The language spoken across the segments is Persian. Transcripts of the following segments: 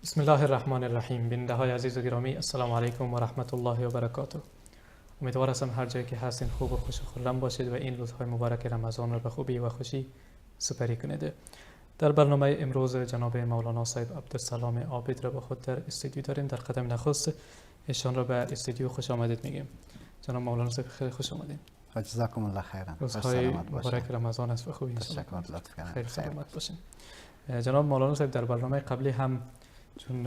بسم الله الرحمن الرحیم. بیننده های عزیز و گرامی، السلام علیکم و رحمت الله و برکاته. امیدوار هستم هر جایی که هستین خوب و خوش و خرم باشید و این روزهای مبارک رمضان را به خوبی و خوشی سپری کنید. در برنامه امروز جناب مولانا صاحب عبدالسلام عابد را با خود در استودیو داریم. در قدم نخست ایشان را به استودیو خوش آمدید میگیم. جناب مولانا صاحب، خیلی خوش آمدید. جزاکم الله خیرا. روزهای مبارک رمضان است و خوبی. تشکر، لطف کردید. خیلی سلامت باشین. جناب مولانا صاحب، در برنامه قبلی هم چون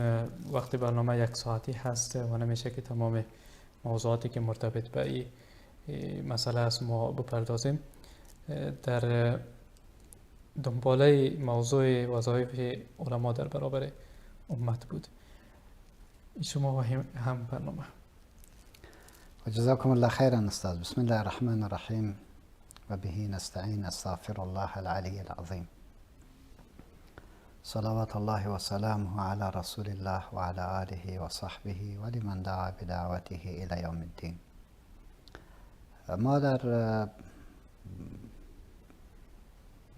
وقت برنامه یک ساعتی هست و نمیشه که تمام موضوعاتی که مرتبط به این مسئله است ما بپردازیم، در دنباله موضوع وظایف علما در برابر امت بود. شما هم برنامه. جزاکم الله خیرا استاذ. بسم الله الرحمن الرحیم و به نستعین، استغفر الله العلی العظیم. صلوات الله و سلامه علی رسول الله و علی آله و صحبه و لمن دعا بدعوته الی یوم الدین. ما در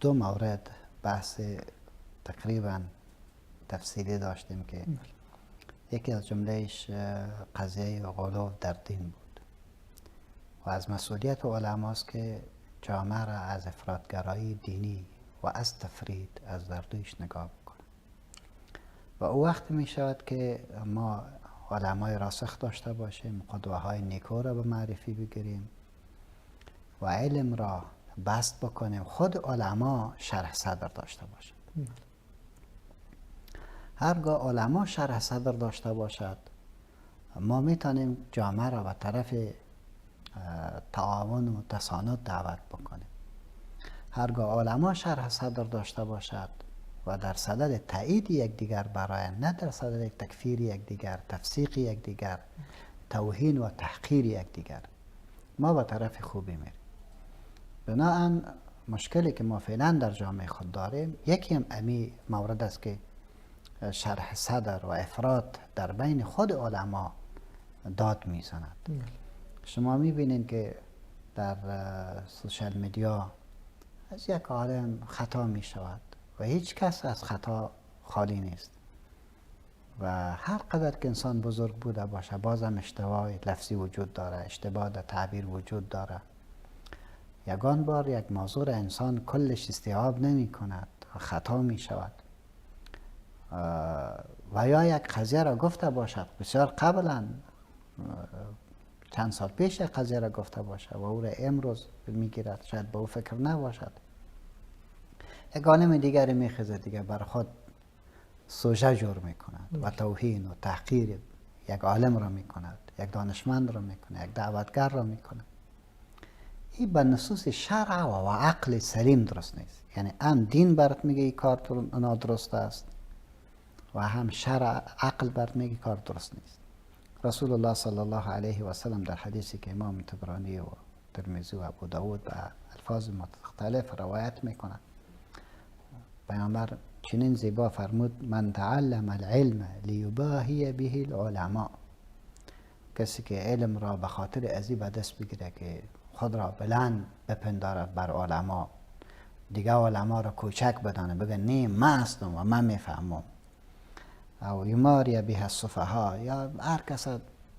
دو مورد بحث تقریبا تفصیلی داشتیم که یکی از جملهش قضیه غلو در دین بود و از مسئولیت علماست که جامعه را از افراطگرایی دینی و از تفرید از دردویش نگاه بکنه. و او وقت می شود که ما علمای راسخ داشته باشیم، قدوه های نیکو را به معرفی بگیریم و علم را بسط بکنیم. خود علما شرح صدر داشته باشد. هرگاه علما شرح صدر داشته باشد، ما میتونیم جامعه را به طرف تعاون و تساند دعوت بکنیم. هرگاه علما شرح صدر داشته باشد و در صدد تایید یکدیگر برای، نه در صدد تکفیر یکدیگر، تفسیق یکدیگر، توهین و تحقیر یکدیگر، ما به طرف خوبی میریم. بناهن مشکلی که ما فعلا در جامعه خود داریم، یکی هم امی مورد است که شرح صدر و افراد در بین خود علما داد میزند. شما میبینید که در social media از یک عالم خطا می شود و هیچ کس از خطا خالی نیست و هر قدر که انسان بزرگ بوده باشه بازم اشتباه لفظی وجود داره، اشتباه در تعبیر وجود داره. یگان بار یک موضوع انسان کلش استیعاب نمی کند و خطا می شود. و یا یک قضیه را گفته باشد بسیار قبلا، چند سال پیش یک قضیه را گفته باشه و او را امروز میگیرد، شاید به او فکر نباشد. یک عالم دیگری میخیزد دیگه بر خود سوژه جور میکند و توهین و تحقیر یک عالم را میکند، یک دانشمند را میکند، یک دعوتگر را میکند. این به نصوص شرع و عقل سلیم درست نیست. یعنی هم دین برات میگه این کار نادرست است و هم شرع عقل برات میگه کار درست نیست. رسول الله صلی الله علیه و سلم در حدیثی که امام طبرانی و ترمذی و ابو داود به الفاظ مختلف روایت میکنند، پیامبر چنین زیبا فرمود: من تعلم العلم لیباهی به العلماء. کسی که علم را به خاطر ازی به دست بگیره که خود را بلند بپندارد بر علما، دیگه علما را کوچک بدانه، بگه نه من هستم و من میفهمم، او یماری به السفها، یا هر کس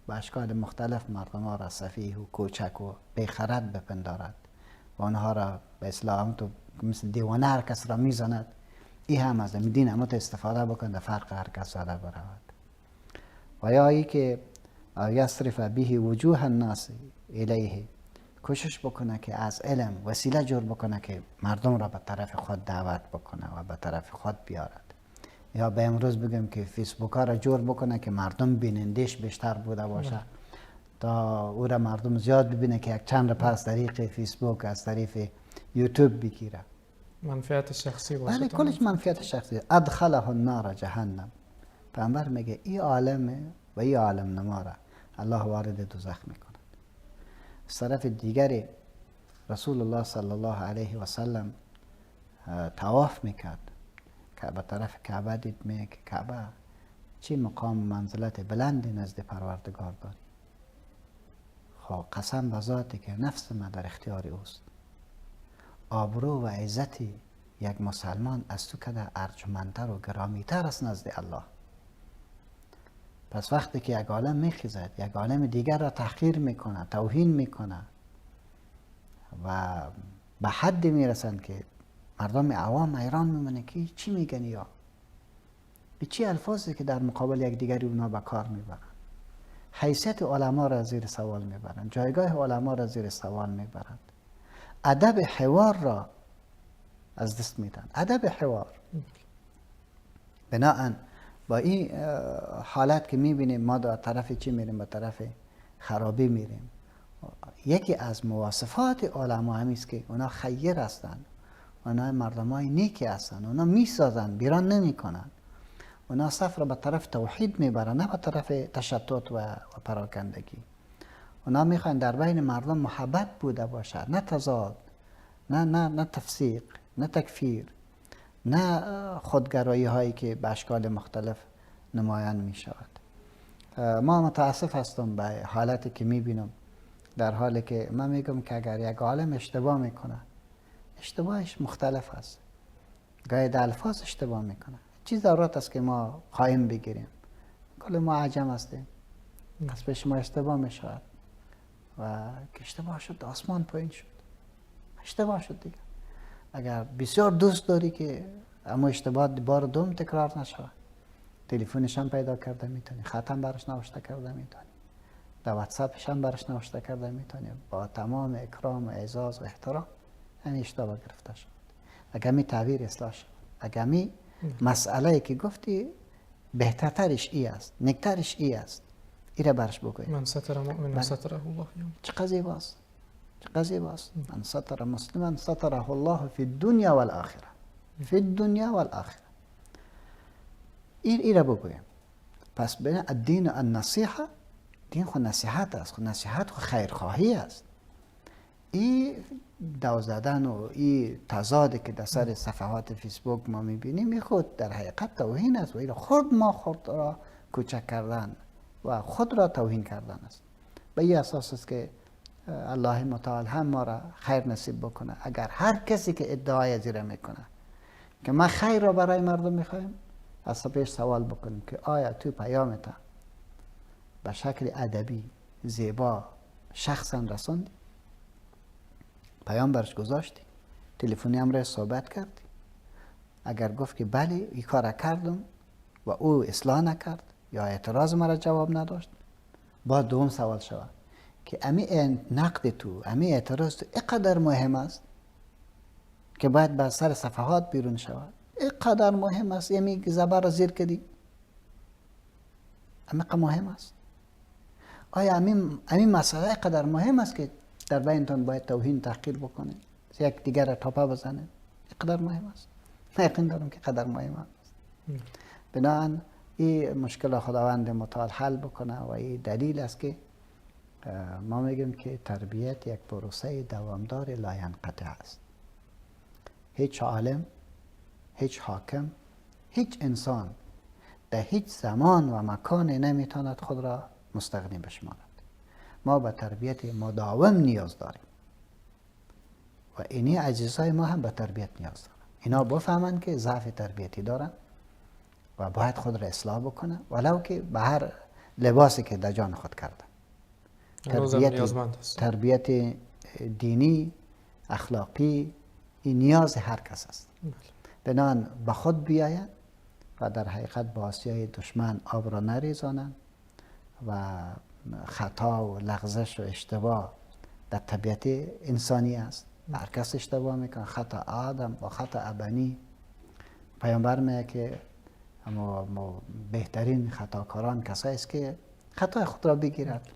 به اشکال مختلف مردم ها را سفیه و کوچک و بیخرد بپندارد و آنها را به اصلاح تو مثل دیوانه هر کس را میزند، ای هم از دین هم استفاده بکند، فرق هر کس زده برود. و یا ای که یصرف به وجوه الناس الیه، کوشش بکنه که از علم وسیله جور بکنه که مردم را به طرف خود دعوت بکنه و به طرف خود بیارد. یا به امروز بگم که فیسبوک ها را جور بکنه که مردم بینندش بیشتر بوده باشه تا او را مردم زیاد ببینه که یک چند رپه از طریق فیسبوک، از طریق یوتیوب بگیره. منفعت شخصی باشه. بله، کلش منفعت شخصی. ادخله النار جهنم. پیامبر میگه ای عالم و ای عالم نما را الله وارد دوزخ میکند. از طرف دیگری رسول الله صلی الله علیه و سلم طواف میکرد، به طرف کعبه دید، میگه که کعبه چی مقام منزلت بلندی نزد پروردگار داری. خب قسم به ذاتی که نفس ما در اختیار اوست، آبرو و عزت یک مسلمان از تو کده ارجمندتر و گرامیتر است نزد الله. پس وقتی که یک عالم میخیزد یک عالم دیگر را تحقیر میکنه، توهین میکنه و به حدی میرسند که مردم عوام حیران میمونه که چی میگن یا به چی الفاظی که در مقابل یک دیگری اونا به کار میبرن. حیثیت علما را زیر سوال میبرند، جایگاه علما را زیر سوال میبرند، ادب حوار را از دست میدن، ادب حوار. بناهن با این حالت که میبینیم ما در طرف چی میریم؟ به طرف خرابی میریم. یکی از مواصفات علما همیست که اونا خیر هستند، اونا مردمای نیکی هستند، اونا میسازند، بیران نمیکنند، اونا صف را به طرف توحید میبرن، نه به طرف تشتت و پراکندگی. اونا میخوان در بین مردم محبت بوده باشد، نه تضاد، نه نه نه تفسیق، نه تکفیر، نه خودگرایی هایی که به اشکال مختلف نمایان می شود. ما متاسف هستم به حالتی که می بینم، در حالی که من میگم که اگر یک عالم اشتباه میکنه، اشتباهش مختلف است، گاهی در الفاظ اشتباه میکنه، چیز ضرورت است که ما قایم بگیریم. کل ما عجم هستیم، از پیش ما اشتباه میشود و که اشتباه شد آسمان پایین شد، اشتباه شد دیگه. اگر بسیار دوست داری که اما اشتباه بار دوم تکرار نشود، تلفنش هم پیدا کرده میتونی، خط هم براش نوشته کرده میتونی، در واتساپش هم براش نوشته کرده میتونی، با تمام اکرام و اعزاز و احترام همین اشتباه گرفته شد. اگر می تعبیر اصلاح شد، اگر می مسئله که گفتی بهترترش ای است، نیکترش ای است، ای را برش بگوی. من ستر مؤمن ستره الله. چه زیباست، چه زیباست. من ستر مسلما ستره الله فی الدنیا والآخره، فی الدنیا والآخره. ای را بگویم. پس بین الدین النصیحه، دین خود نصیحت است، خود نصیحت خود خیرخواهی است. این دو زدن و این تضادی که در سر صفحات فیسبوک ما میبینیم، این خود در حقیقت توهین است و این خود ما خود را کوچک کردن و خود را توهین کردن است. به این اساس است که الله متعال هم ما را خیر نصیب بکنه. اگر هر کسی که ادعای زیره میکنه که ما خیر را برای مردم میخوایم، از پیش سوال بکنیم که آیا تو پیامت به شکل ادبی زیبا شخصا رسوندی؟ پیام برش گذاشتی؟ تلفنی هم را صحبت کردی؟ اگر گفت که بله این کار کردم و او اصلاح نکرد یا اعتراض مرا جواب نداشت، باید دوم سوال شود که امی نقد تو، امی اعتراض تو اینقدر مهم است که باید بر سر صفحات بیرون شود؟ اینقدر مهم است امی زبر را زیر کردی؟ امی مهم است؟ آیا امی مسئله اینقدر مهم است که در بینتان باید توهین تحقیر بکنه، یک دیگر را تاپه بزنه؟ اینقدر مهم است؟ من یقین دارم که قدر مهم است. بنابراین این مشکل خداوند متعال حل بکنه و این دلیل است که ما میگیم که تربیت یک پروسه دوامدار لاینقطع است. هیچ عالم، هیچ حاکم، هیچ انسان در هیچ زمان و مکان نمیتواند خود را مستغنی بشمارد. ما به تربیت مداوم نیاز داریم و اینی عزیزای ما هم به تربیت نیاز دارن. اینا بفهمند که ضعف تربیتی دارن و باید خود را اصلاح بکنن، ولو که به هر لباسی که در جان خود کردن. تربیت دینی، اخلاقی، این نیاز هر کس است. بنابراین به خود بیاید و در حقیقت با آسیای دشمن آب را نریزانند و خطا و لغزش و اشتباه در طبیعت انسانی است. هر کس اشتباه میکنه، خطا آدم و خطا ابنی. پیامبر میگه که ما بهترین خطاکاران کسایی است که خطای خود را بگیرد.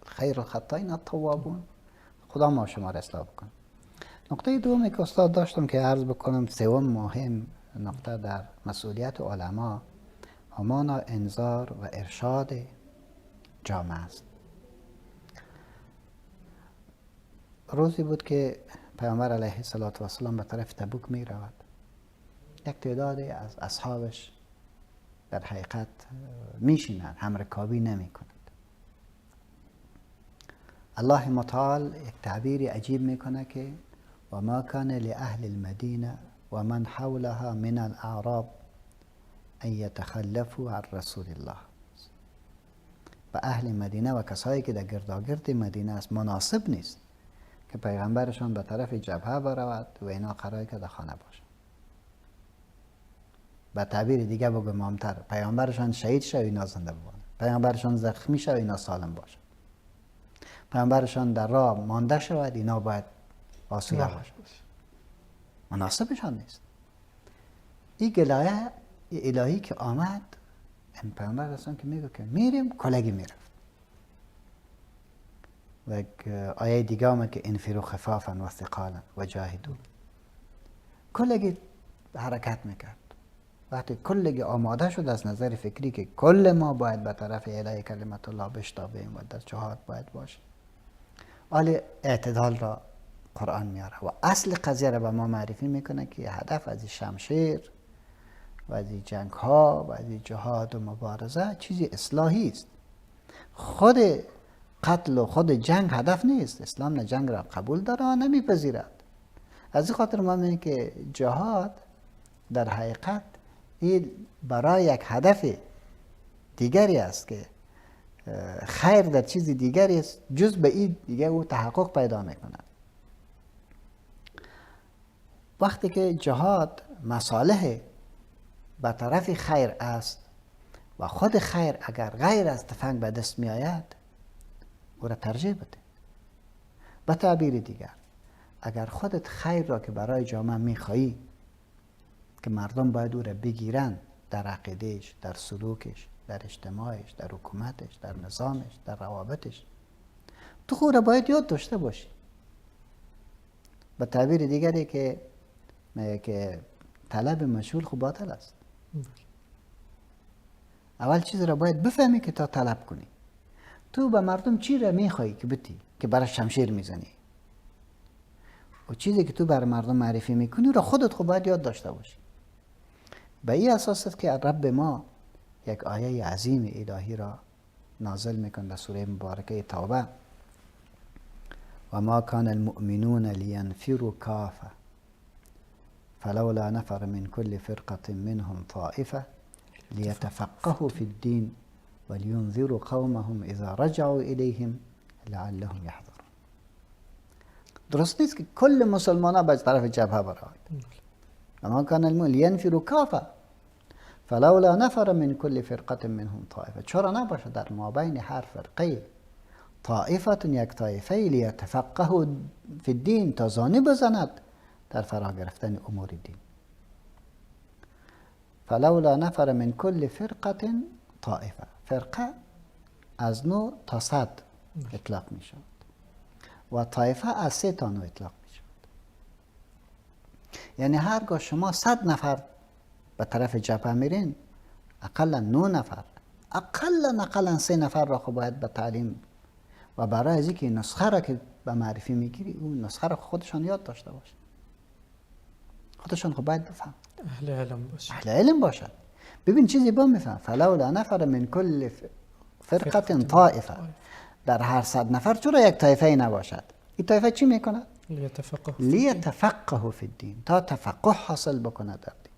خیر الخطایین التوابون. خدا ما شما را اصلاح بکنه. نقطه دومی که استاد داشتم که عرض بکنم، سوم مهم نقطه در مسئولیت علما، همانا انذار و ارشاد جامعه است. روزی بود که پیامبر علیه الصلاة والسلام به طرف تبوک می رود. یک تعدادی از اصحابش در حقیقت میشینند، همرکابی نمی کنند. الله متعال یک تعبیر عجیب میکنه که و ما کان لأهل المدینه و من حولها من الاعراب ان یتخلفوا عن رسول الله به اهل مدینه و کسایی که در گرداگرد مدینه است مناسب نیست که پیغمبرشان به طرف جبهه برود و اینا قرار که در خانه باشند. به تعبیر دیگه بگم مهمتر، پیغمبرشان شهید شود اینا زنده بمانند، پیغمبرشان زخمی شود اینا سالم باشند، پیغمبرشان در راه مانده شود اینا باید آسوده باشند. مناسبشان نیست. این گلایه الهی که آمد، این پیغمبر رسول که میگه که میریم، کلگی میرفت. و یک آیه دیگه آمد که انفروا خفافا و ثقالا و جاهدوا، کلگی حرکت میکرد. وقتی کلگی آماده شد از نظر فکری که کل ما باید به طرف اعلای کلمت الله بشتابیم و در جهاد باید باشیم، حال اعتدال را قرآن میاره و اصل قضیه را به ما معرفی میکنه که هدف از شمشیر و از جنگ ها و از جهاد و مبارزه چیزی اصلاحی است. خود قتل و خود جنگ هدف نیست. اسلام نه جنگ را قبول داره و نمیپذیرد. از این خاطر ما میگیم که جهاد در حقیقت این برای یک هدف دیگری است که خیر در چیز دیگری است، جز به این دیگه او تحقق پیدا میکند. وقتی که جهاد مصالح به طرف خیر است و خود خیر اگر غیر از تفنگ به دست می آید، او را ترجیح بده. به تعبیر دیگر، اگر خودت خیر را که برای جامعه می خواهی که مردم باید او را بگیرن، در عقیدهش، در سلوکش، در اجتماعش، در حکومتش، در نظامش، در روابطش، تو خود را باید یاد داشته باشی. به تعبیر دیگری که طلب مشغول خب باطل است. اول چیز را باید بفهمی که تا طلب کنی. تو به مردم چی را میخوایی که بتی که برای شمشیر میزنی؟ و چیزی که تو بر مردم معرفی میکنی را خودت خب باید یاد داشته باشی. به این اساس است که رب ما یک آیه عظیم الهی را نازل میکن در سوره مبارکه توبه: و ما کان المؤمنون لینفروا کافه فلولا نفر من كل فرقة منهم طائفة ليتفقهوا في الدين ولينذروا قومهم إذا رجعوا إليهم لعلهم يحذرون. درست نیست که کل مسلمان ها به طرف جبهه بروند. اما کان المؤمنون لینفروا کافة فلولا نفر من كل فرقة منهم طائفة. چرا نباشه در مابین هر فرقه طائفة، یک طایفه، لیتفقهوا فی الدین، تا زانه بزند در فرا گرفتن امور دین. فلولا نفر من کل فرقة طائفه. فرقه از 9 تا 100 اطلاق می شود و طایفه از 3 تا 9 اطلاق می شود. یعنی هرگاه شما 100 نفر به طرف جبهه میرین، اقلا 9 نفر، اقلا 3 نفر را خب باید به تعلیم و برای از اینکه نسخه را که به معرفی میگیری، اون نسخه را خودشان یاد داشته باشه، خودشان خب باید بفهم، اهل علم باشد، اهل علم باشد. ببین چیزی با میفهم، فلولا نفر من کل فرقة طائفه. در هر 100 نفر چرا یک طایفه ای نباشد؟ این طایفه چی میکند؟ لیتفقهوا فی الدین، تا تفقه حاصل بکنه در دین،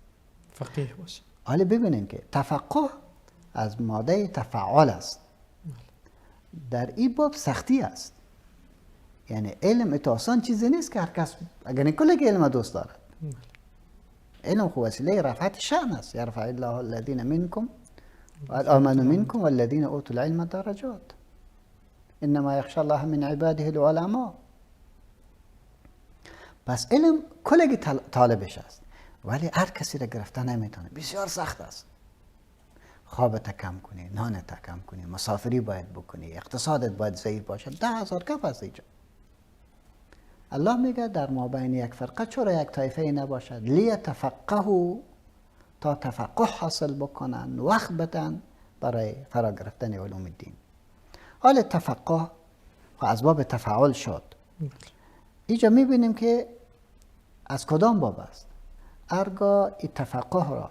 فقیه باشه. حالا ببینیم که تفقه از ماده تفعال است. در این باب سختی است. یعنی علم آسان چیزی نیست که هر کس، اگر کلی که علم دوست دارد. علم خو وسیله رفعت شأن است. یرفع الله الذین منکم آمنوا منکم والذین اوتوا العلم درجات انما یخشى الله من عباده العلماء. پس علم کلی طالبش است، ولی هر کسی را گرفته نمیتونه، بسیار سخت است. خوابت کم کنی، نانت کم کنی، مسافری باید بکنی، اقتصادت باید ضعیف باشد، 10,000 کف است اینجا. الله میگه در مابین یک فرقه چرا یک طایفه نباشد؟ لیتفقهوا، تا تفقه حاصل بکنن، وقت بدن برای فرا گرفتن علوم دین. حال تفقه از باب تفاعل شد. اینجا میبینیم که از کدام باب است؟ ارگاه این تفقه را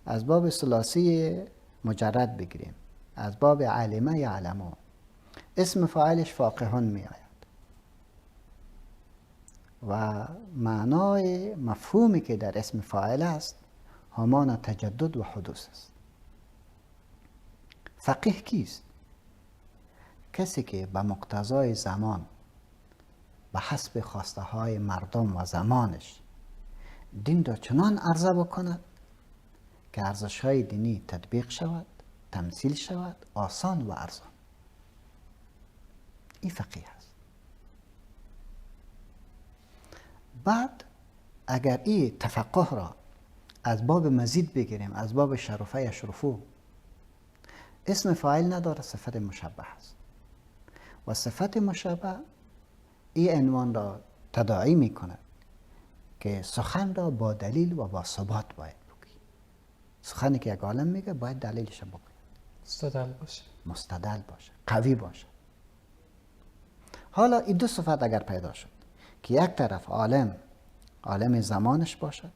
از باب ثلاثی مجرد بگیریم، از باب علمه یا علما، اسم فاعلش فاقهون می آید و معنای مفهومی که در اسم فاعل است همان تجدد و حدوث است. فقیه کیست؟ کسی که به مقتضای زمان، به حسب خواسته های مردم و زمانش دین را چنان عرضه بکند که ارزش های دینی تطبیق شود، تمثیل شود، آسان و ارزان، این فقیه است. بعد اگر این تفقه را از باب مزید بگیریم، از باب شرفه یشرفو، اسم فاعل نداره، صفت مشبه است و صفت مشبه این عنوان را تداعی میکند که سخن را با دلیل و با ثبات باید بگی. سخنی که یک عالم میگه باید دلیلش بگوید، مستدل باشه، مستدل باشه، قوی باشه. حالا این دو صفت اگر پیدا شد که یک طرف عالم، عالم زمانش باشد،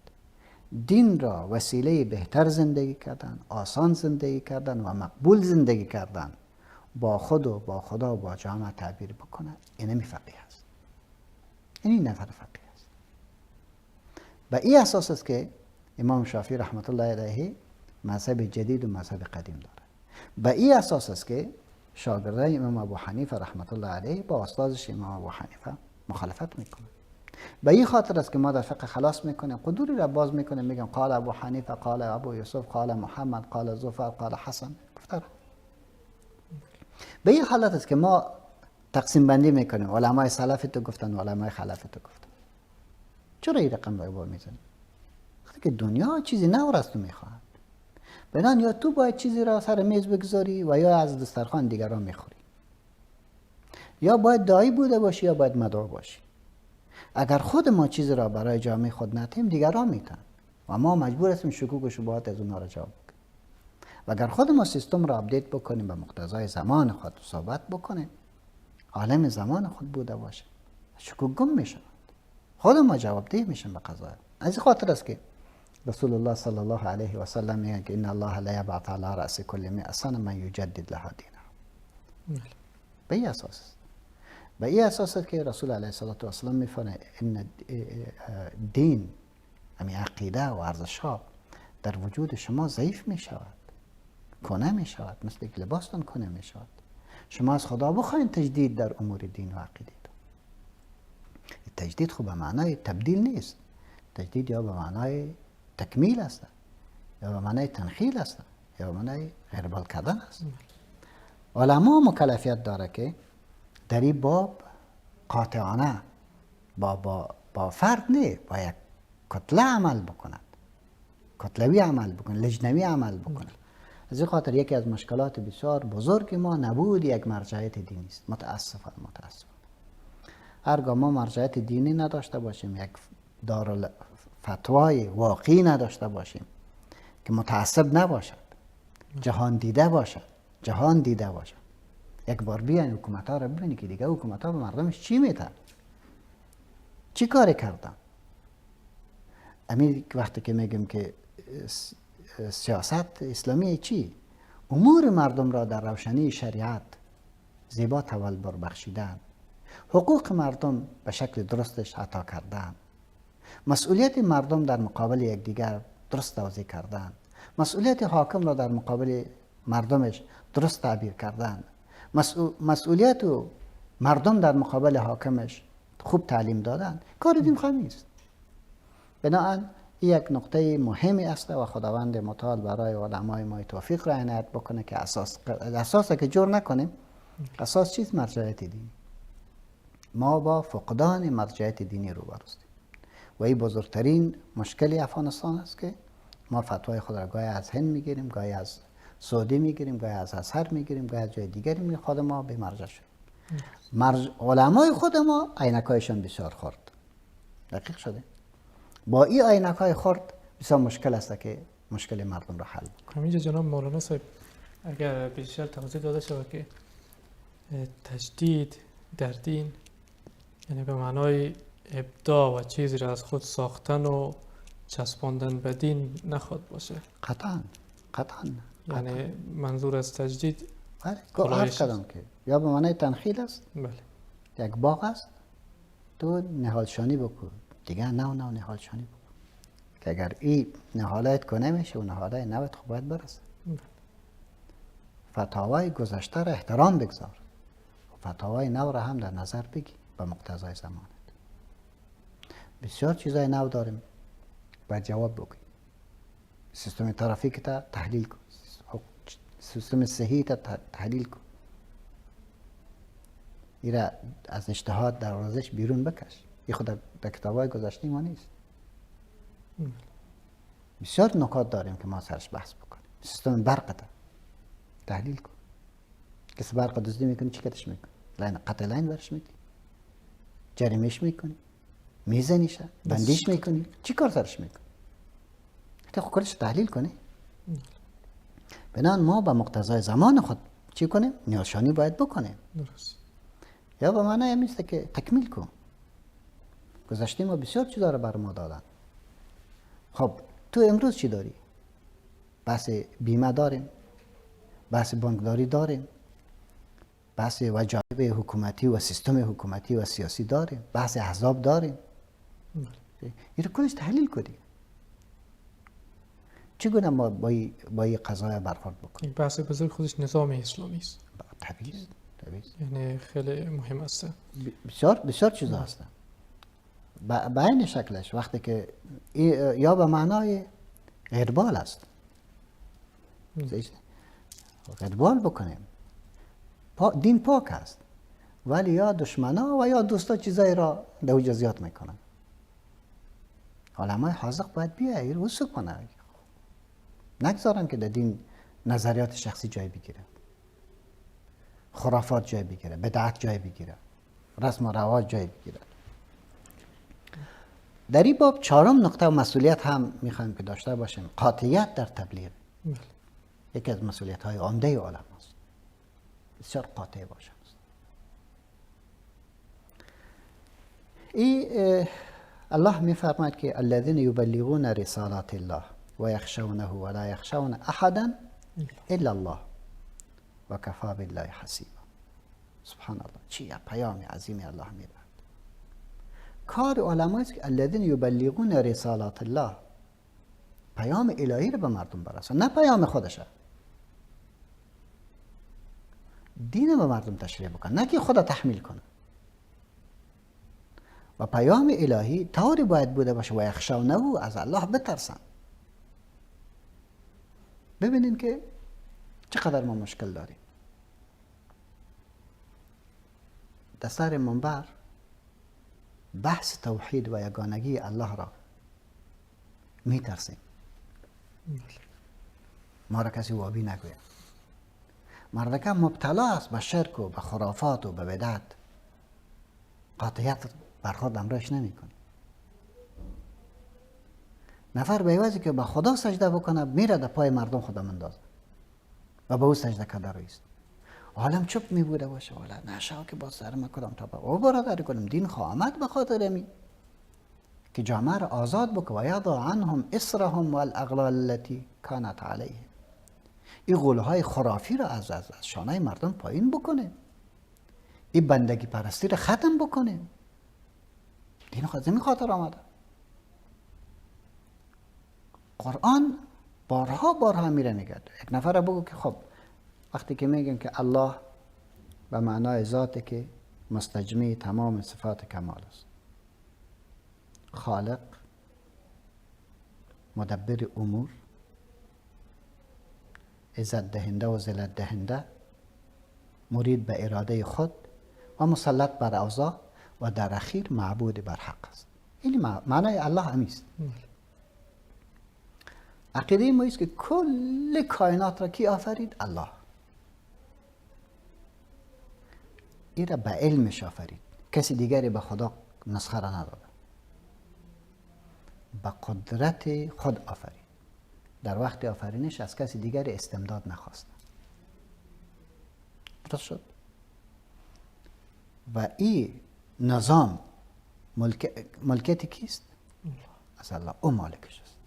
دین را وسیله بهتر زندگی کردن، آسان زندگی کردن و مقبول زندگی کردن با خود و با خدا و با جامعه تعبیر بکند، اینمی فقیه است. این نفر فقیه است. به این اساس است که امام شافعی رحمت الله علیه مذهب جدید و مذهب قدیم داره. به این اساس است که شاگردای امام ابو حنیفه رحمت الله علیه با استادش امام ابو حنیفه مخالفت میکنه. به این خاطر است که ما در فقه خلاص میکنیم، قدوری را باز میکنیم، میگم قال ابو حنیفه، قال ابو یوسف، قال محمد، قال زفر، قال حسن، گفته. به این حالت است که ما تقسیم بندی میکنیم، علمای سلف تو گفتن، علمای خلف تو گفتن. چرا این رقم را با میزنیم؟ وقتی که دنیا چیزی نو را از تو میخواهد، بنان یا تو باید چیزی را سر میز بگذاری و یا از دسترخوان دیگران میخوری، یا باید داعی بوده باشی یا باید مدعو باشی. اگر خود ما چیزی را برای جامعه خود نتیم، دیگران میتن و ما مجبور هستیم شکوک و شبهات از اونها را جواب بکنیم. و اگر خود ما سیستم را update بکنیم، به مقتضای زمان خود صحبت بکنیم، عالم زمان خود بوده باشه، شکوک گم میشود، خود ما جواب ده میشیم به قضایا. از این خاطر است که رسول الله صلی الله علیه و سلم میگه که ان الله لا یبعث علی رأس کل مئة سنة من یجدد لها دینها. به این اساس است. به این اساس است که رسول علیه الصلاة والسلام میفرماید ان دین، همین عقیده و ارزش ها در وجود شما ضعیف می شود، کنه می شود، مثل که لباستان کنه می شود. شما از خدا بخواین تجدید در امور دین و عقیده. تجدید خب به معنای تبدیل نیست، تجدید یا به معنای تکمیل است، یا به معنای تنخیل است، یا به معنای غربال کردن است. علما مکلفیت داره که در این باب قاطعانه با فرد نه، با یک کتله عمل بکند، کتلوی عمل بکند، لجنوی عمل بکند. از این خاطر یکی از مشکلات بسیار بزرگ ما نبود یک مرجعیت دینی است. متاسفانه هرگاه ما مرجعیت دینی نداشته باشیم، یک دارالفتوای واقعی نداشته باشیم که متعصب نباشد، جهان دیده باشد، جهان دیده باشد. یک بار بیاین حکومت ها را ببینید که دیگه حکومت ها به مردمش چی میتن، چی کاری کردن. امیر وقتی که میگیم که سیاست اسلامی چی، امور مردم را در روشنی شریعت زیبا تولبر بخشیدن، حقوق مردم به شکل درستش عطا کردن، مسئولیت مردم در مقابل یکدیگر درست توزیع کردن، مسئولیت حاکم را در مقابل مردمش درست تعبیر کردن، مسئولیت و مردم در مقابل حاکمش خوب تعلیم دادن، کار دین خواهی نیست. بنابراین این یک نقطه مهمی است و خداوند متعال برای علمای ما توفیق را عنایت بکنه که اساس که جور نکنیم. اساس چیز مرجعیت دینی. ما با فقدان مرجعیت دینی روبرو هستیم و این بزرگترین مشکل افغانستان است که ما فتوای خود را گاهی از هند میگیریم، گاهی از سعودی میگیریم، گاهی از ازهر میگیریم، گاهی از جای دیگری میگیریم. خود ما به مرجع شد. علمای خود ما عینکایشان بسیار خرد دقیق شده. با این عینکای خرد بسیار مشکل است که مشکل مردم را حل بکنه. همینجا جناب مولانا صاحب اگر بیشتر توضیح داده شود که تجدید در دین یعنی به معنای ابداع و چیزی را از خود ساختن و چسباندن به دین نخواد باشه. قطعاً قطعاً. یعنی منظور از تجدید بله کردم که یا به معنای تنخیل است، بله، یک باغ است تو نهالشانی بکن، دیگه نو نو نهالشانی بکن که اگر این نهالایت کنه میشه و نهالای نوت خوب باید برسه. فتاوای گذشته را احترام بگذار، فتاوای نو را هم در نظر بگی به مقتضای زمانت. بسیار چیزای نو داریم، باید جواب بگی. سیستم ترافیک تا تحلیل کن، سیستم صحی تا تحلیل کن، ایرا از اجتهاد در ورزش بیرون بکش. این خود در کتابای گذشته ما نیست. بسیار نکات داریم که ما سرش بحث بکنیم. سیستم برق تا تحلیل کن. کسی برق دزدی میکنی چی کتش میکنی؟ line قطع line برش میدی، جریمش میکنی، میزنیش، بندیش میکنی، چی کار سرش میکنی؟ حتی خود کلش تحلیل کنی. بنان ما به مقتضای زمان خود چی کنیم؟ نیازشانی باید بکنیم. درست. یا به معنای این است که تکمیل کن. گذشته ما بسیار چیزا رو بر ما دادن. خب تو امروز چی داری؟ بحث بیمه داریم، بحث بانکداری داریم، بحث وجایب حکومتی و سیستم حکومتی و سیاسی داریم، بحث احزاب داریم. این رو کلش تحلیل کنیم. چگونه ما با این قضایا برخورد بکنیم؟ این بحث بزرگ خودش نظام اسلامی است. طبیعی است. یعنی خیلی مهم است. بسیار بسیار چیزا هستن. به این شکلش وقتی که یا به معنای غربال است. غربال بکنیم. دین پاک است، ولی یا دشمنا و یا دوستا چیزایی را در اوج زیاد میکنن. علمای حاذق باید بیای رو کنه، نگذارن که در دین نظریات شخصی جای بگیره، خرافات جای بگیره، بدعت جای بگیره، رسم و رواج جای بگیره. در این باب چهارم نقطه و مسئولیت هم میخوایم که داشته باشیم، قاطعیت در تبلیغ. یکی از مسئولیت های عمده علما است. بسیار قاطع باشند. ای الله میفرماید که الذين یبلغون رسالات الله و یخشونه ولا یخشون احدا الا الله و کفا بالله حسیبا. سبحان الله، چی پیام عظیمی الله میدهد. کار علما است که الذين یبلغون رسالات الله، پیام الهی رو به مردم برسان، نه پیام خودشه. دین به مردم تشریح بکن، نه که خدا تحمیل کنه. و پیام الهی طوری باید بوده باشه و یخشونه، از الله بترسن. ببینین که چقدر ما مشکل داریم. در سر منبر بحث توحید و یگانگی الله را میترسیم. ما را کسی وابی نگوید. مردکه مبتلا است به شرک و به خرافات و به بدعت، قاطعیت برخورد امرش نمیکنه. نفر به عوضی که به خدا سجده بکنه میره در پای مردم خدا مندازه و به او سجده کرده رویست. عالم چپ میبوده باشه، والا نشا که با سر ما کدام تا او برادر کنم دین خواهد به خاطر می که جامعه را آزاد بکن و یضع عنهم اصرهم والاغلال التي كانت علیهم. این قولهای خرافی را از شانه مردم پایین بکنه، این بندگی پرستی را ختم بکنه. دین خود زمین خاطر آمده. قرآن بارها بارها میره میگه یک نفر را بگو که خب وقتی که میگیم که الله به معنای ذاته که مستجمع تمام صفات کمال است، خالق، مدبر امور، عزت دهنده و ذلت دهنده، مرید به اراده خود و مسلط بر اوضاع و در اخیر معبود بر حق است. این معنای الله همیست. عقیده ما است که کل کائنات را کی آفرید؟ الله. این را به علمش آفرید، کسی دیگری به خدا نسخه را نداده، به قدرت خود آفرید. در وقت آفرینش از کسی دیگری استمداد نخواست. درست شد؟ و این نظام ملکیت کیست؟ از الله، او مالکش است.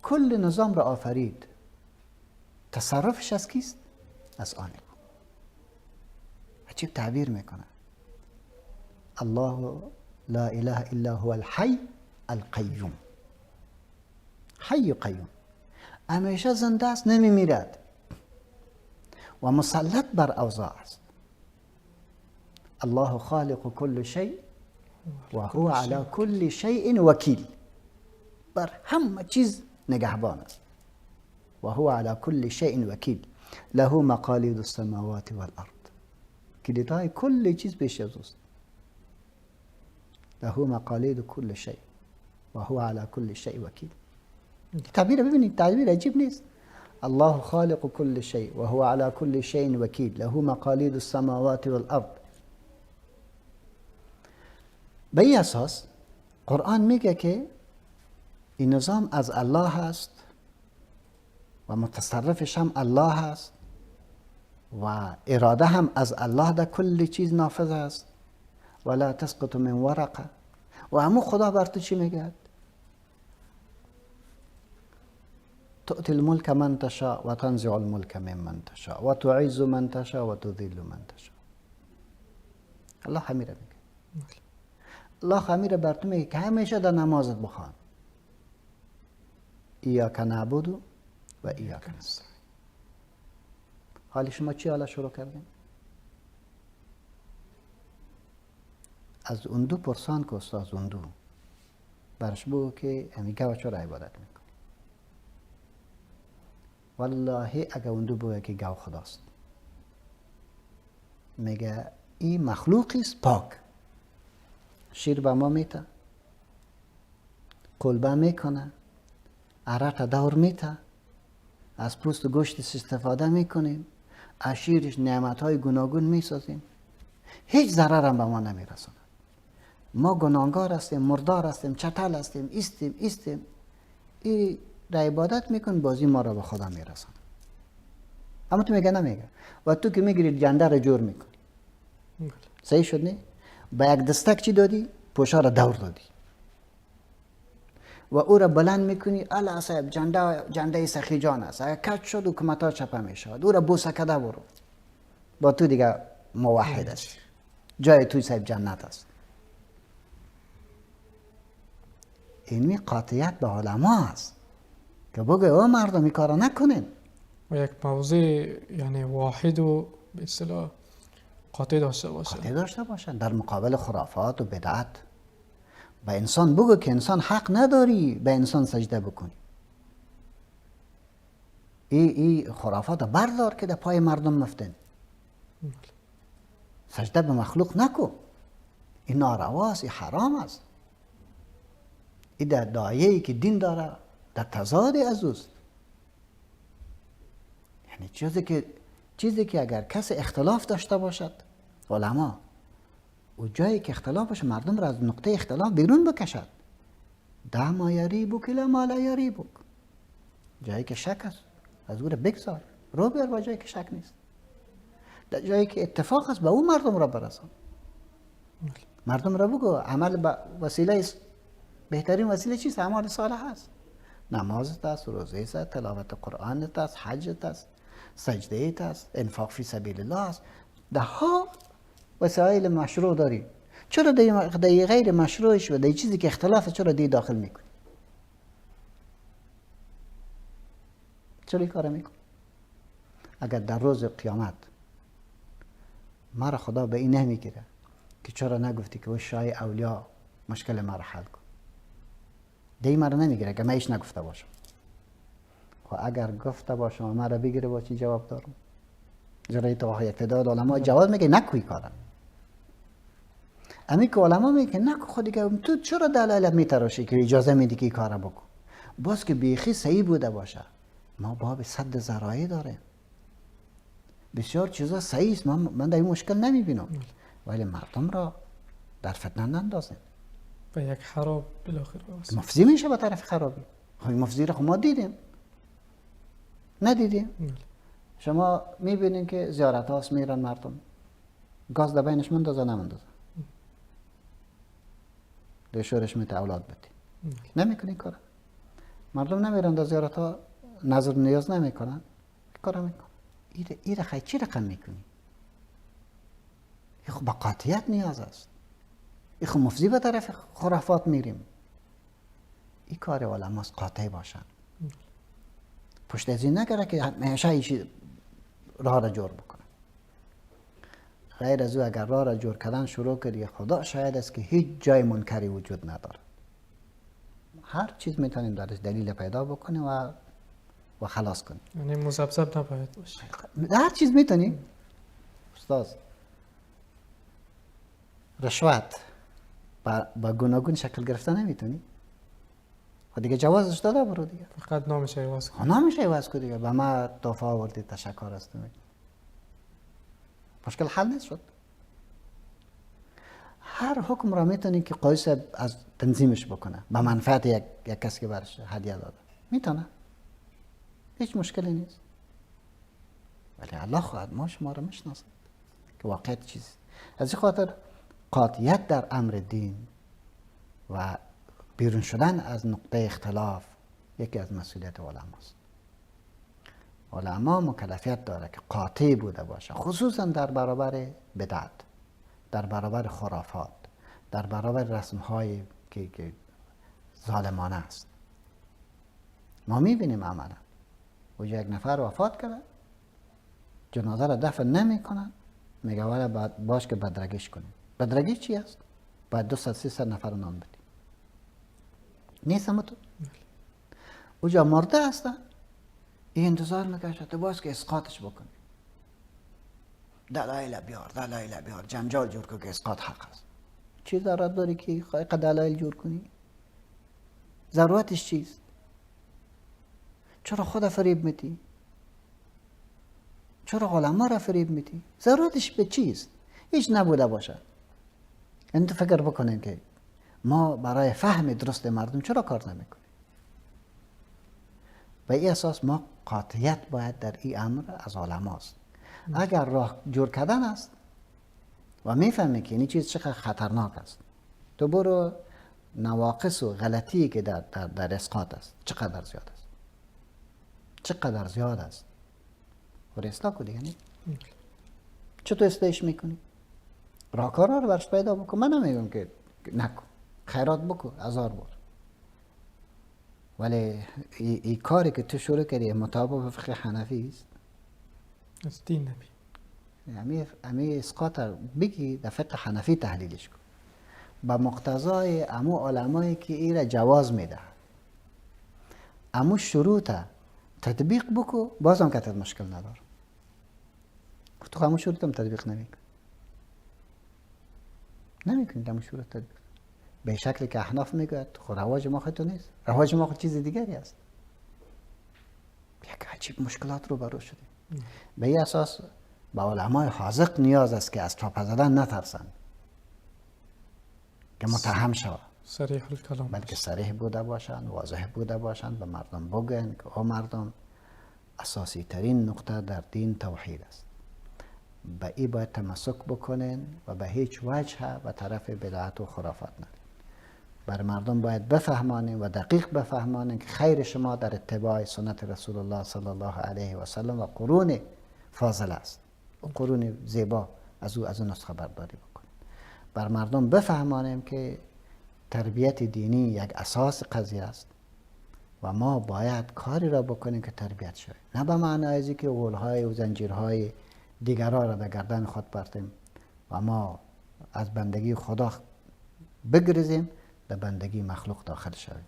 کل نظام را آفرید، تصرفش از کیست؟ از آن او. عجیب تعبیر میکنه، الله لا اله الا هو الحی القیوم. حی قیوم، همیشه زنده است، نمیمیرد و مسلط بر اوضاع است. الله خالق کل شیء و هو علی کل شیء وکیل. بر همه چیز نگهبان است. و هو علی کل شیء وکیل له مقالید السماوات والارض. کلیدهای کل چیز پیش از اوست. له مقالید کل شیء و هو علی کل شیء وکیل. تعبیر ببینید، تعبیر عجیب نیست. الله خالق كل شيء وهو على كل شيء وكيل له مقاليد السماوات والارض. به این اساس قرآن میگه که این نظام از الله هست و متصرفش هم الله هست و اراده هم از الله در کل چیز نافذ است. ولا تسقط من ورقه. و همون خدا بر تو چی میگه؟ تؤتي الملك من تشاء وتنزع الملك ممن تشاء وتعز من تشاء وتذل من تشاء. الله خمیره میگه. الله خمیره بر تو میگه که همیشه در نمازت بخوان. ایاک نعبد و ایاک نستعین. حالا شما چی حالا شروع کردین؟ از اون دو پرسان که استاد اون دو برش بگو که همی گوه چرا عبادت میکنی؟ والله اگه اون دو بگه که گاو خداست، میگه این مخلوقی است پاک، شیر به ما میته، قلبه میکنه، عرق دور میته، از پوست و گوشتش استفاده میکنیم، از شیرش نعمتهای گوناگون میسازیم، هیچ ضرر هم به ما نمیرسونه. ما گناهکار هستیم، مردار هستیم، چتل هستیم، ایستیم ایستیم، این را عبادت میکن، بازی ما را به خدا میرسن. اما تو میگه نمیگه. و تو که میگیری جنده را جور میکنی. صحیح شد نه؟ با یک دستک چی دادی؟ پوشا را دور دادی و او را بلند میکنی. الا صاحب جنده، جنده سخی جان است، اگر کج شد حکومت ها چپه میشود، او را بوسه کده برو، با تو دیگه موحد است، جای توی صاحب جنت است. اینمی قاطعیت به علما است که بگه او مردم این کارا نکنین. و یک موضع یعنی واحد و به اصطلاح قاطع داشته باشن. قاطع داشته باشن در مقابل خرافات و بدعت. به انسان بگو که انسان حق نداری به انسان سجده بکنی. ای خرافات بردار که در پای مردم مفتن. سجده به مخلوق نکو، این نارواست، این حرام است، این در دایه‌ای که دین داره در تضاد از اوست. یعنی چیزی که اگر کسی اختلاف داشته باشد، علما و جایی که اختلاف باشه مردم را از نقطه اختلاف بیرون بکشد. ده ما یریبک الی ما لا یریبک. جایی که شک است از او را بگذار، رو بیار با جایی که شک نیست. در جایی که اتفاق است به او مردم را برسان. مردم را بگو عمل به وسیله است، بهترین وسیله چیست؟ اعمال صالح است. نماز است، روزه است، تلاوت قرآن است، حج است، سجده است، انفاق فی سبیل الله است. ده ها وسایل مشروع داری. چرا دی غیر مشروعش و دی چیزی که اختلاف چرا دی داخل میکنی؟ چرا این کار میکنی؟ اگر در روز قیامت مرا خدا به این نمیگیره که چرا نگفتی که او شای اولیا مشکل مرا حل کن، دی مرا نمیگیره که من ایش نگفته باشم. خب اگر گفته باشم و مرا بگیره با چی جواب دارم؟ جرای تو یک تعداد علما جواب میگه نکوی کارم. امی که علما میگه نکو، خود دیگه تو چرا دلایل میتراشی که اجازه میدی که این کارا بکن؟ باز که بیخی صحیح بوده باشه. ما باب سد ذرایع داریم، بسیار چیزا صحیح است، من در این مشکل نمیبینم، ولی مردم را در فتنه نندازیم و یک خراب بالاخره مفزی میشه به طرف خرابی. خب مفزی را ما دیدیم ندیدیم؟ شما میبینین که زیارت هاست میرن مردم، گاز در بینش مندازه نمندازه، در شورش میته اولاد بدی، نمیکنی کار. مردم نمیرن در زیارت ها نظر نیاز نمیکنن، کار میکنن. ایره خیلی چی رقم میکنی؟ این خب با قاطعیت نیاز است. این خب مفضی به طرف خرافات میریم. این کار علماست قاطع باشن، پشت از این نگره که همیشه ایشی راه را جور بکنه. غیر از او اگر راه را جور کردن شروع کردی، خدا شاید است که هیچ جای منکری وجود نداره. هر چیز میتونیم درش دلیل پیدا بکنیم و خلاص کنیم. یعنی مذبذب نباید باشه. هر چیز میتونیم. استاد رشوت با گوناگون شکل گرفته نمیتونی. خب دیگه جوازش داده برو دیگه. فقط نامش عوض کن. نامش عوض کن دیگه. به ما تحفه آوردی، تشکر از تو. مشکل حل نشد. هر حکم را میتونی که قاضی از تنظیمش بکنه به منفعت یک کسی که برش هدیه داده، میتونه، هیچ مشکلی نیست. ولی الله خواهد ما شما را میشناسد که واقعیت چیزی. از این خاطر قاطعیت در امر دین و بیرون شدن از نقطه اختلاف یکی از مسئولیت علماست. علما مکلفیت داره که قاطع بوده باشه، خصوصا در برابر بدعت، در برابر خرافات، در برابر رسم‌های که ظالمانه است. ما میبینیم عملا و یک نفر وفات کرده، جنازه را دفن نمیکنن، میگه والا باش که بدرگیش کنیم. بدرگیش چی است؟ باید 200-300 نفر نان بدیم. نیست تو؟ اوجا مرده هستن، این انتظار میکشه تو باز که اسقاطش بکنی، دلایل بیار، دلایل بیار، جنجال جور کن که اسقاط حق است. چی ضرورت داری که دلایل جور کنی؟ ضرورتش چیست؟ چرا خود فریب میدی؟ چرا علما را فریب میدی؟ ضرورتش به چیست؟ هیچ نبوده باشه. یعنی تو فکر بکنیم که ما برای فهم درست مردم چرا کار نمیکنیم؟ به این اساس ما قاطعیت باید در این امر از علماست. اگر راه جور کردن است و میفهمی که این چیز چقدر خطرناک است، تو برو نواقص و غلطی که در اسقاط است چقدر زیاد است، چقدر زیاد است، و اصلاح کن دیگه. چطور اصلاحش میکنی؟ راهکارها رو برش پیدا بکن. من نمیگم که نکن، خیرات بکن هزار بار، ولی ای کاری که تو شروع کردی مطابق فقه حنفی است، از دین نبی. امی اسقاط بگی در فقه حنفی تحلیلش کن با مقتضای امو علمایی که ای را جواز میده، امو شروط تطبیق بکو، بازم که مشکل نداره. تو امو شروط هم تطبیق نمیکن، نمیکنی امو شروط تطبیق به شکلی که احناف میگوید. خب رواج ما خود نیست، رواج ما خود چیز دیگری است. یک عجیب مشکلات رو برو شدیم. به این اساس با علمای حاذق نیاز است که از چاپ زدن نترسند که متهم شود، صریح الکلام، بلکه صریح بوده باشند، واضح بوده باشند، به مردم بگویند که او مردم اساسی ترین نقطه در دین توحید است، به این باید تمسک بکنین و به هیچ وجه به طرف بدعت و خرافات نرین. بر مردم باید بفهمانیم و دقیق بفهمانیم که خیر شما در اتباع سنت رسول الله صلی الله علیه و سلم و قرون فاضل است، و قرون زیبا، از او نسخه برداری بکنیم. بر مردم بفهمانیم که تربیت دینی یک اساس قضیه است و ما باید کاری را بکنیم که تربیت شود، نه به معنای از که غول‌های و زنجیرهای دیگران را در گردن خود پرتیم و ما از بندگی خدا بگریزیم، در بندگی مخلوق داخل شویم،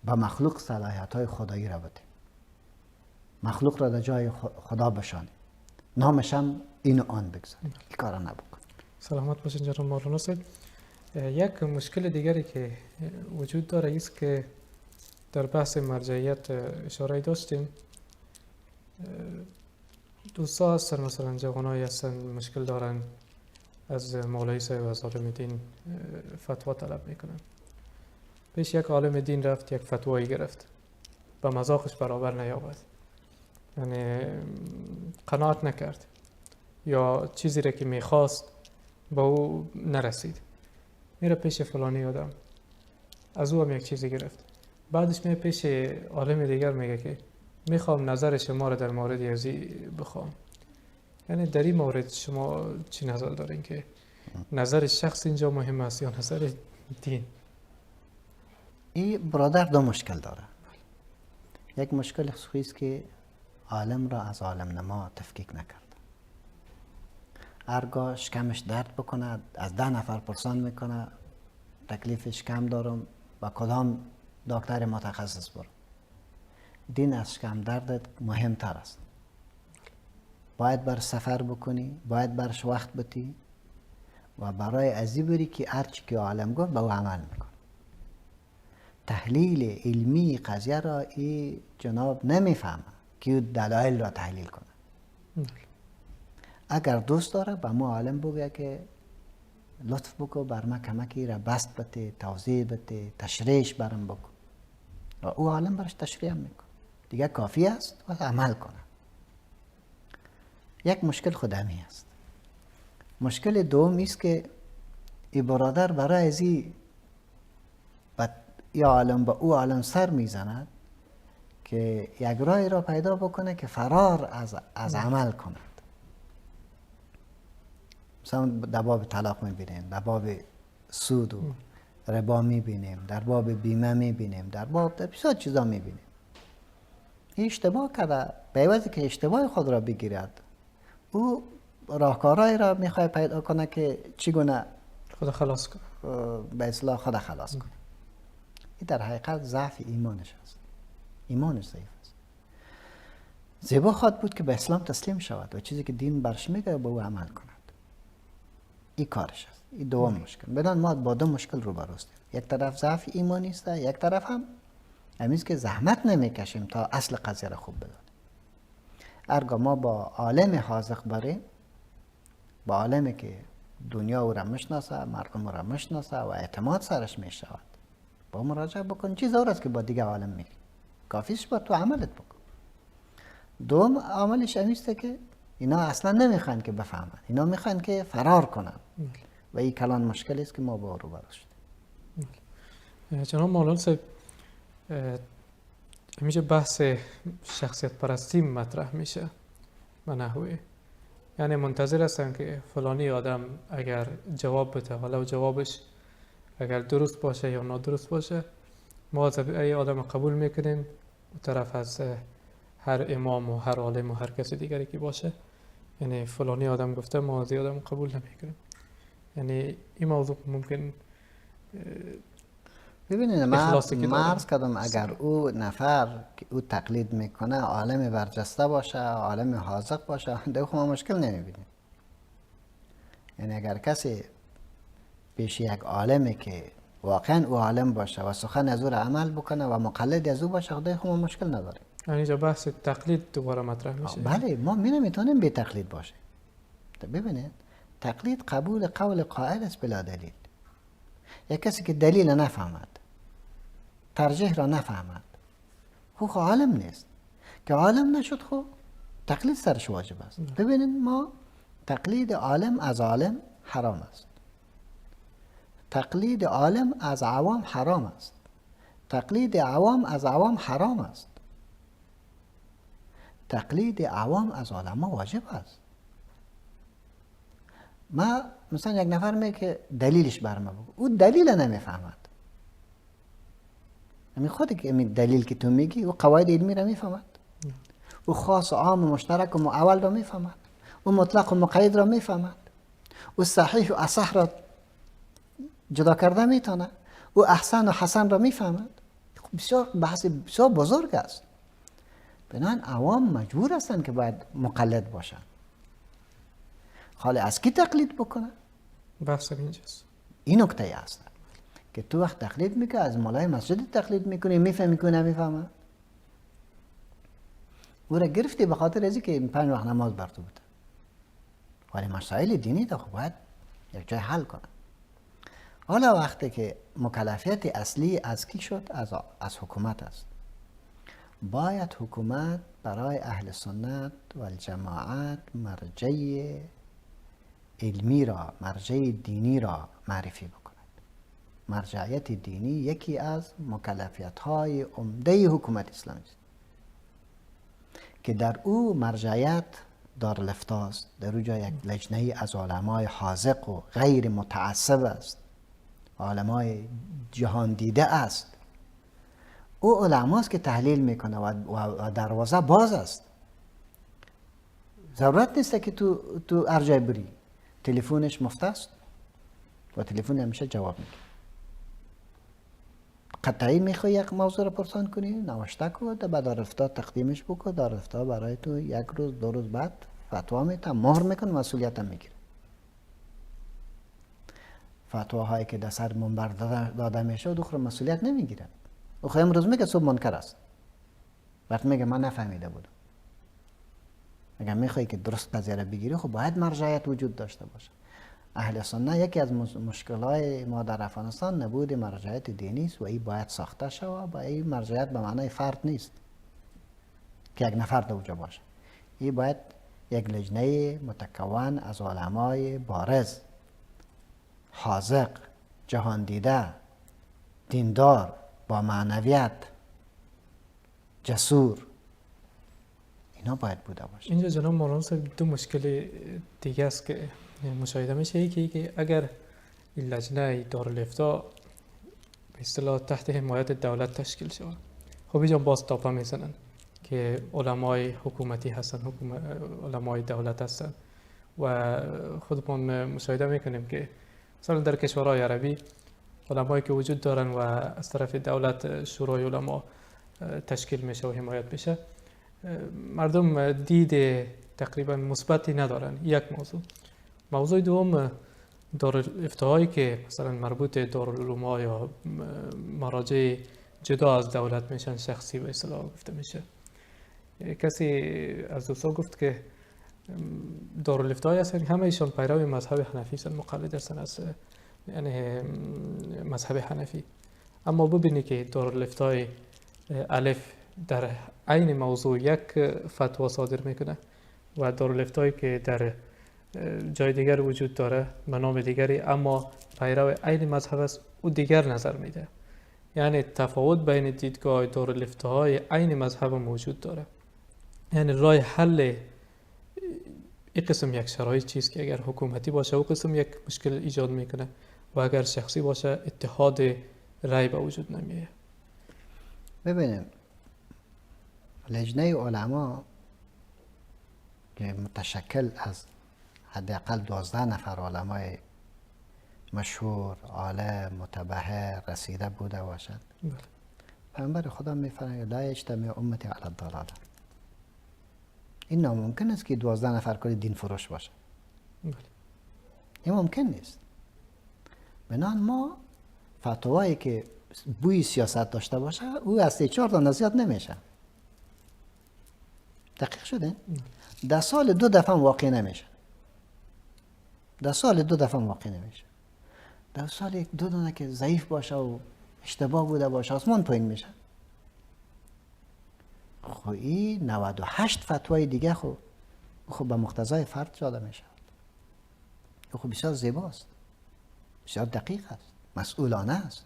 به مخلوق صلاحیت های خدایی را بدیم، مخلوق را در جای خدا بشانیم، نامش هم این و آن بگذاریم. این کار را نبکن. سلامت باشین جناب مولانا صاحب. یک مشکل دیگری که وجود داره است که در بحث مرجعیت اشاره داشتیم، دوستا هستن، مثلا جوانایی هستن مشکل دارن، از مولوی صاحب از عالم دین فتوا طلب میکنن. پیش یک عالم دین رفت، یک فتوایی گرفت، به مذاقش برابر نیاورد، یعنی قناعت نکرد یا چیزی را که میخواست با او نرسید، میره پیش فلانی آدم، از او هم یک چیزی گرفت، بعدش میره پیش عالم دیگر، میگه که میخوام نظر شما را در مورد ازی بخوام. یعنی در این مورد شما چی نظر دارین که نظر شخص اینجا مهم است یا نظر دین؟ این برادر دو مشکل داره. یک مشکل خصوصی است که عالم را از عالم نما تفکیک نکرد. هرگاه شکمش درد بکنه از 10 نفر پرسان میکنه تکلیف شکم دارم با کدام دکتر متخصص برم. دین از شکم دردت مهمتر است. باید بر سفر بکنی، باید برش وقت بتی و برای ازی بری که هرچی که عالم گفت به او عمل میکنه. تحلیل علمی قضیه را ای جناب نمیفهمه که دلایل را تحلیل کنه. اگر دوست داره به ما عالم بگه که لطف بکن بر ما کمکی را بست بده، توضیح بده، تشریحش برم بکن، و او عالم برش تشریح هم میکنه. دیگه کافی است و عمل کنه. یک مشکل خودمی است. مشکل دوم است که ای برادر برای ازی یا عالم با او عالم سر میزند که یک راه را پیدا بکنه که فرار از عمل کند. مثلا در باب طلاق میبینیم، در باب سود و ربا میبینیم، در باب بیمه میبینیم، در باب بسیار چیزا میبینیم. این اشتباه کرده، به عوضی که اشتباه خود را بگیرد او راهکارهایی را میخواد پیدا کنه که چگونه خود خلاص کنه، به اصطلاح خود خلاص کنه. این در حقیقت ضعف ایمانش است. ایمانش ضعیف است. زیبا خواد بود که به اسلام تسلیم شود و چیزی که دین برش میگه به او عمل کند. این کارش است. این دوم مشکل. بدان ما با دو مشکل روبرو هستیم. یک طرف ضعف ایمانی است، یک طرف هم همیست که زحمت نمیکشیم تا اصل قضیه را خوب بدانیم. ارگاه ما با عالم حاذق بریم، با عالمی که دنیا او را میشناسه، مردم او را میشناسه و اعتماد سرش میشود، با مراجعه بکن. چیز ضرور است که با دیگه عالم میری، کافیش با تو عملت بکن. دوم عملش همیست که اینا اصلا نمیخوان که بفهمن، اینا میخوان که فرار کنن و این کلان مشکلی است که ما با روبرو شدیم. جناب مولانا صاحب، همیشه بحث شخصیت پرستی مطرح میشه به نحوی، یعنی منتظر هستن که فلانی آدم اگر جواب بده، حالا جوابش اگر درست باشه یا نادرست باشه، ما از ای آدم قبول میکنیم، اون طرف از هر امام و هر عالم و هر کسی دیگری که باشه، یعنی فلانی آدم گفته ما از آدم قبول نمیکنیم. یعنی این موضوع ممکن ببینید، من عرض کردم اگر او نفر که او تقلید میکنه عالم برجسته باشه، عالم حاذق باشه، دیگه ما مشکل نمیبینیم. یعنی اگر کسی پیش یک عالمی که واقعا او عالم باشه و سخن از او را عمل بکنه و مقلد از او باشه، خدای خود ما مشکل نداریم. یعنی اینجا بحث تقلید دوباره مطرح میشه. بله، ما نمیتونیم بی تقلید باشه. ببینید، تقلید قبول قول قائل است بلا دلیل. یک کسی که دلیل نفهمد، ترجیح را نفهمد، خو عالم نیست. که عالم نشد خو تقلید سرش واجب است. ببینید، ما تقلید عالم از عالم حرام است، تقلید عالم از عوام حرام است، تقلید عوام از عوام حرام است، تقلید عوام از علما واجب است. ما مثلا یک نفر میگه که دلیلش بر ما بگو، او دلیل نمیفهمد. همین خودی که همین دلیل که تو میگی، او قواعد علمی را میفهمد، او خاص و عام و مشترک و معول را میفهمد، او مطلق و مقید را میفهمد، او صحیح و اصح را جدا کرده میتونه، او احسن و حسن را میفهمد. بسیار بحث بسیار بزرگ است. بنابراین عوام مجبور هستند که باید مقلد باشند. حالا از کی تقلید بکنه؟ بحث اینجاست. این نکته است که تو وقت تقلید میکنی از مولای مسجد تقلید میکنی، میفهمی که نمیفهمه. او را گرفتی به خاطر از اینکه 5 وقت نماز بر تو بوده. ولی مسائل دینی تا خب باید یک جای حل کنه. حالا وقتی که مکلفیت اصلی از کی شد؟ از حکومت است. باید حکومت برای اهل سنت و الجماعت مرجع علمی را، مرجع دینی را معرفی بکند. مرجعیت دینی یکی از مکلفیت های عمده حکومت اسلامی است که در او مرجعیت دارالافتا است، در او جای یک لجنه از علمای حاذق و غیر متعصب است، علمای جهان دیده است. او علماست که تحلیل میکنه و دروازه باز است. ضرورت نیست که تو هر جای بری. تلفنش مفت است و تلفن همیشه جواب میده. قطعی میخوای یک موضوع را پرسان کنی، نوشته کن، به دارالافتا تقدیمش بکن، دارالافتا برای تو یک روز دو روز بعد فتوا میده، مهر میکنه، مسئولیت هم میگیره. فتواهایی که در سر منبر داده میشه و خود مسئولیت نمیگیره. او خود امروز میگه صبح منکر است، بعد میگه من نفهمیده بودم. اگر میخوای که درست قضیه را بگیری، خب باید مرجعیت وجود داشته باشه. اهل سنت یکی از مشکلای ما در افغانستان نبود مرجعیت دینی است و این باید ساخته شود. با این مرجعیت به معنای فرد نیست که یک نفر در اونجا باشه. این باید یک لجنه متکون از علمای بارز، حاذق، جهان دیده، دیندار، با معنویت، جسور، اینا باید بوده باشه. اینجا جناب مولانا صاحب دو مشکل دیگه است که مشاهده میشه. یکی که اگر این لجنه دارالافتا به اصطلاح تحت حمایت دولت تشکیل شود، خب اینجا باز تاپه میزنن که علمای حکومتی هستن، علمای دولت هستن و خودمان مشاهده میکنیم که مثلا در کشورهای عربی علمایی که وجود دارن و از طرف دولت شورای علما تشکیل میشه و حمایت میشه، مردم دید تقریبا مثبتی ندارن. یک موضوع. موضوع دوم، دارالافتاهایی که مثلا مربوط دارالعلوم یا مراجع جدا از دولت میشن، شخصی به اصطلاح گفته میشه. کسی از دوستا گفت که دارالافتاهایی هستن همه ایشان پیرو مذهب حنفی هستن، مقلد هستن از یعنی مذهب حنفی، اما ببینی که دارالافتای الف در عین موضوع یک فتوا صادر میکنه و دارالافتایی که در جای دیگر وجود داره به نام دیگری اما پیرو عین مذهب است، او دیگر نظر میده. یعنی تفاوت بین دیدگاه دارالافتاهای عین مذهب موجود داره. یعنی راه حل این قسم یک شرایط چیست که اگر حکومتی باشه او قسم یک مشکل ایجاد میکنه و اگر شخصی باشه اتحاد رای به وجود نمیه. ببینیم لجنه علما که متشکل از حداقل 12 نفر علمای مشهور، عالم، متبحر، رسیده بوده باشد. پیامبر خدا میفرماید لا یجتمع امتی علی الضلاله. این ناممکن است که 12 نفر کلی دین فروش باشه. این ممکن نیست. بنابراین ما فتوایی که بوی سیاست داشته باشه او از 3-4 تا زیاد نمیشه. دقیق شده؟ در سال 2 دفعه واقع نمیشه. در سال 2 دفعه واقع نمیشه. در سال 1-2 دانه که ضعیف باشه و اشتباه بوده باشه آسمان پایین میشه. خب این 98 فتوای دیگه خب به مقتضای فرد داده میشه. خب بسیار زیباست، بسیار دقیق است، مسئولانه است.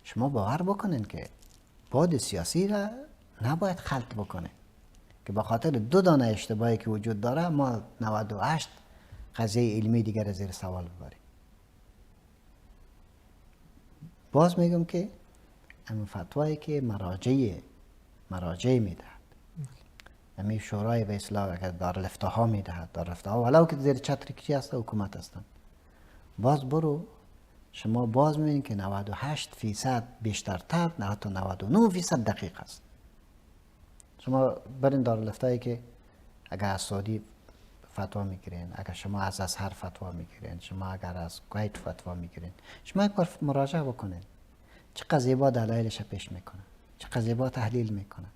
شما باور بکنین که باد سیاسی را نباید خلط بکنین که به خاطر 2 دانه اشتباهی که وجود داره ما 98 قضیه علمی دیگر زیر سوال ببریم. باز میگم که همین فتوایی که مراجع میدهد، همین شورای به اصلاح اگر دارالافتاها میدهد، دارالافتاها ولو که زیر چتر کی هست، حکومت هستند، باز برو شما باز میبینید که 98% بیشترتر، نه حتی 99% دقیق است. شما برین دارالافتایی که اگر از سعودی فتوا میگیرین، اگر شما از ازهر فتوا میگیرین، شما اگر از کویت فتوا میگیرین، شما یک بار مراجعه بکنین چقدر زیبا دلایلش پیش میکنه، چقدر زیبا تحلیل میکنه.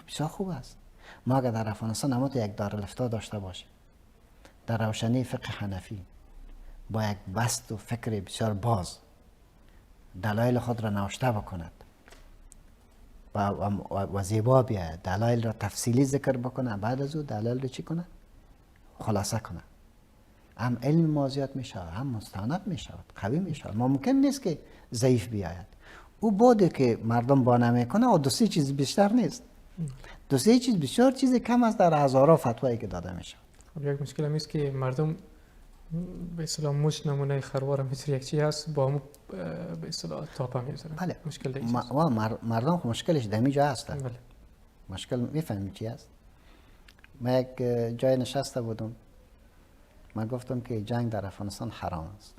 بسیار خوب است. ما اگر در افغانستان هم یک دارالافتا داشته باشیم در روشنی فقه حنفی با یک بست و فکر بسیار باز دلایل خود را نوشته بکند و زیبا بیاید، دلایل را تفصیلی ذکر بکنه، بعد از او دلایل را چی کنه؟ خلاصه کنه. هم علم ما زیاد می شود، هم مستند می شود، قوی می شود. ممکن نیست که ضعیف بیاید. او باده که مردم با نمیکنه و 2-3 چیز بیشتر نیست. 2-3 چیز بسیار چیز کم است در هزارها فتوایی که داده میشه. خب یک مشکل هم است که مردم به اصطلاح مش نمونه خروار مثل یک چی هست با هم به اصطلاح تاپه میزنن. بله. مشکل دیگه مردم خب مشکلش دمی جا هست. بله. مشکل میفهمی چی هست؟ ما یک جای نشسته بودم، من گفتم که جنگ در افغانستان حرام است،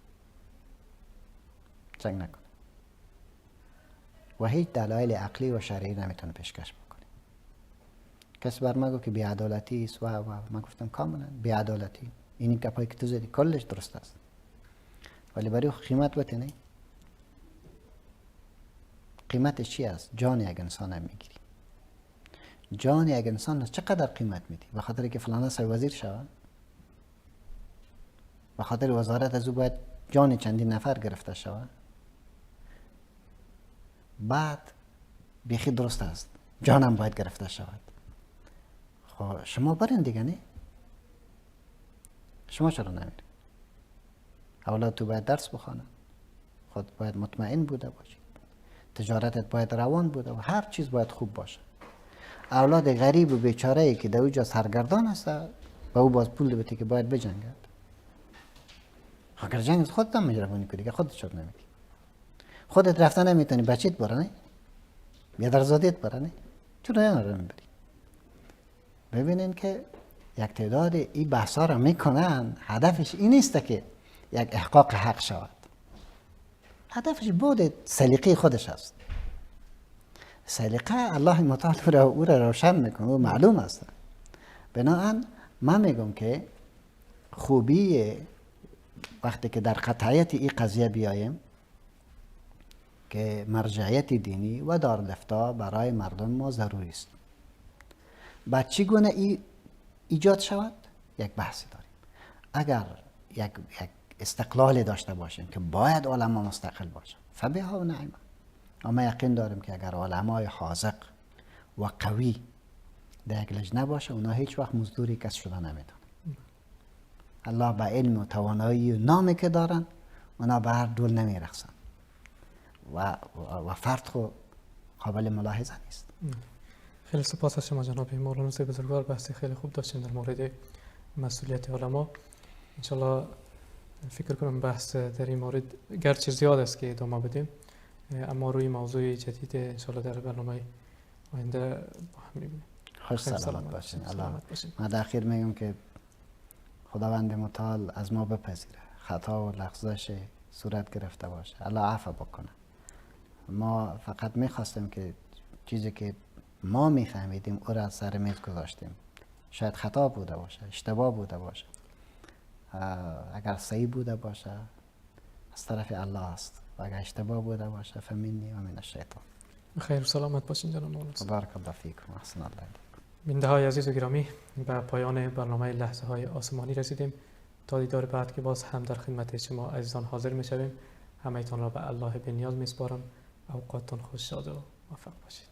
جنگ نکنه و هیچ دلایل عقلی و شرعی نمیتونه پیشکش بکنه. کسی بر من گفت که بی‌عدالتی است و من گفتم کاملا بی‌عدالتی، این گپایی که تو زدی کلش درست است، ولی برای قیمت بده. نه، قیمتش چی است؟ جان یک انسان میگیری. جان یک انسان چقدر قیمت میدی؟ به خاطر که فلان سر وزیر شود، به خاطر وزارت از او باید جان چندین نفر گرفته شود. بعد بیخی درست است، جانم باید گرفته شود. خب شما برین دیگه، نه؟ شما چرا نمیرین؟ اولاد تو باید درس بخوانن، خود باید مطمئن بوده باشی، تجارتت باید روان بوده و هر چیز باید خوب باشه. اولاد غریب و بیچاره ای که در اوجا سرگردان است، به او باز پول بده که باید بجنگد. اگر جنگ خودت هم مجربانی کنی که خودت چرا نمیدی؟ خودت رفته نمیتونی، بچیت بره نه؟ یا در زادیت بره نه؟ چرا اینا رو میبری؟ ببینین که یک تعداد این بحثا را میکنن، هدفش این نیست که یک احقاق حق شود، هدفش بود سلیقه خودش است. سلیقه الله متعال را او را روشن میکنه، او معلوم است. بنابراین من میگم که خوبی وقتی که در قطعیت این قضیه بیایم که مرجعیت دینی و دارالافتا برای مردم ما ضروری است. بعد چگونه ای ایجاد شود؟ یک بحثی داریم. اگر یک استقلال داشته باشیم که باید علما مستقل باشند، فبها و نعمه. اما یقین داریم که اگر علمای حاذق و قوی در یک لجنه باشه، اونا هیچ وقت مزدوری کس شده نمیتونن. الله به علم و توانایی و نامی که دارن، اونا به هر دول نمیرقصن و فرد خو قابل ملاحظه نیست. خیلی سپاس از شما جناب مولانا صاحب بزرگوار، بحث خیلی خوب داشتیم در مورد مسئولیت علما. انشالله فکر کنم بحث در این مورد گرچه زیاد است که ادامه بدیم، اما روی موضوع جدید انشالله در برنامه آینده با هم می‌بینیم. خوش سلامت باشین. من در اخیر میگم که خداوند متعال از ما بپذیره خطا و لغزش صورت گرفته باشه، الله عفو بکنه. ما فقط میخواستیم که چیزی که ما میفهمیدیم او را از سر میز گذاشتیم. شاید خطا بوده باشه، اشتباه بوده باشه، اگر صحیح بوده باشه از طرف الله است و اگر اشتباه بوده باشه فمنی و من الشیطان. خیر سلامت باشین جناب مولانا. بارک الله فیکم. احسن الله الیکم. بیننده های عزیز و گرامی، به پایان برنامه لحظه های آسمانی رسیدیم. تا دیدار بعد که باز هم در خدمت شما عزیزان حاضر میشویم، همه تان را به الله به نیاز میسپارم. اوقاتتان خوش، شاد و موفق باشید.